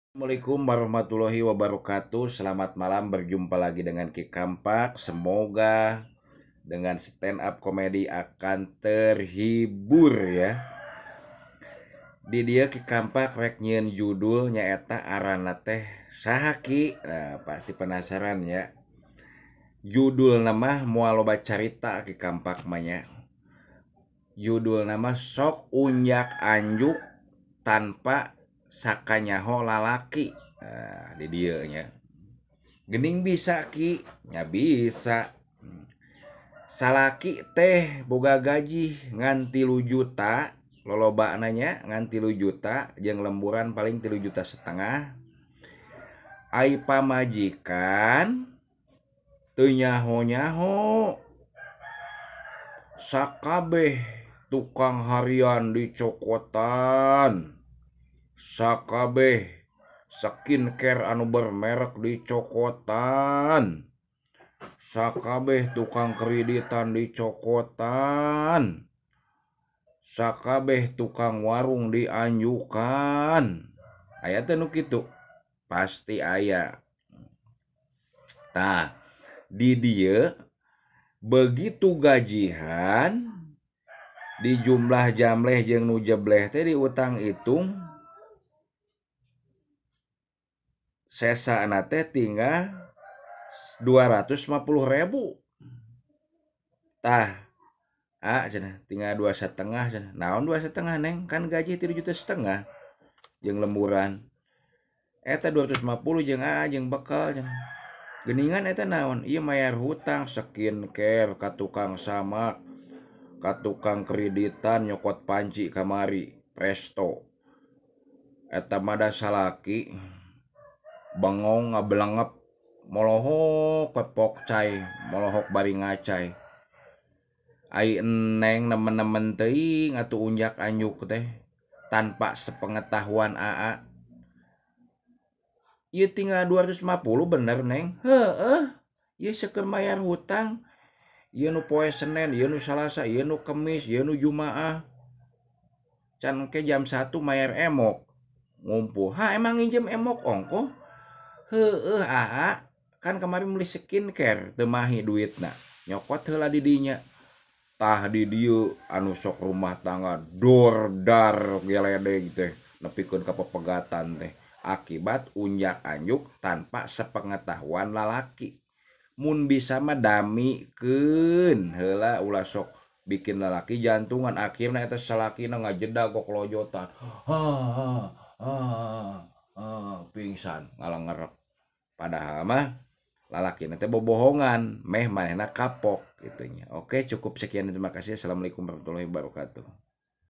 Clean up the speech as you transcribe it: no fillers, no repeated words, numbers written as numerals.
Assalamualaikum warahmatullahi wabarakatuh. Selamat malam, berjumpa lagi dengan Ki Kampak. Semoga dengan stand up komedi akan terhibur ya. Di dia Ki Kampak rek nyieun judul nyaeta arana teh saha Ki? Nah, pasti penasaran ya. Judul nama moal loba carita Ki Kampak mah nya. Judul nama sok unjak anjuk tanpa sakanyaho lalaki. Nah, di dieu nya. Gening bisa Ki, nya bisa. Salaki teh boga gaji ngan 3 juta, lolobana nya ngan 3 juta jeung lemburan paling 3,5 juta. Ai pamajikan teu nyaho-nyaho. Sakabeh tukang harian dicokotan. Sakabeh skincare anu bermerek dicokotan. Sakabeh tukang kreditan dicokotan. Sakabeh tukang warung dianjukan. Aya teh nu kitu? Pasti aya. Tah, di dieu begitu gajihan di jumlah jamleh jeung nu jebleh teh diutang hitung sesana teh tinggal 250.000. Tah, cenah tinggal 2,5 cenah. Naon 2,5 neng? Kan gaji 3,5 juta jeung lemburan. Eta 250 jeung aa jeung bekal cenah. Geningan eta naon? Ieu mayar hutang skincare ka tukang samak, ka tukang kreditan nyokot panci kamari, presto. Eta mah da salaki bengong ngablengep molohok we pokcai, molohok bari ngacai. Ai eneng nemen-nemen teuing atuh unjak anjuk teh tanpa sepengetahuan aa. Ieu tinggal 250 bener neng. Heueuh, ieu seueur mayar hutang. Ieu nu poe Senin, ieu nu Salasa, ieu nu Kemis, ieu nu Jumaah. Can ke jam 1 mayar emok. Ngumpul. Ha emang nginjem emok ongkoh? Heueuh aa, kan kemarin beli skincare teu mahi duitna. Nyokot heula di dinya. Tah di dieu anu sok rumah tangga dordar geledeg teh nepikeun ka pepegatan teh akibat unjak anjuk tanpa sepengetahuan lalaki. Mun bisa mah damikeun heula ulah sok bikin lalaki jantungan akhirna eta salakina ngajedag koklojotan. Ha ha ha ha pingsan ngalengerek. Padahal mah lalakina teh bobohongan meh manehna kapok gitu nya. Oke, cukup sekian, terima kasih. Assalamualaikum warahmatullahi wabarakatuh.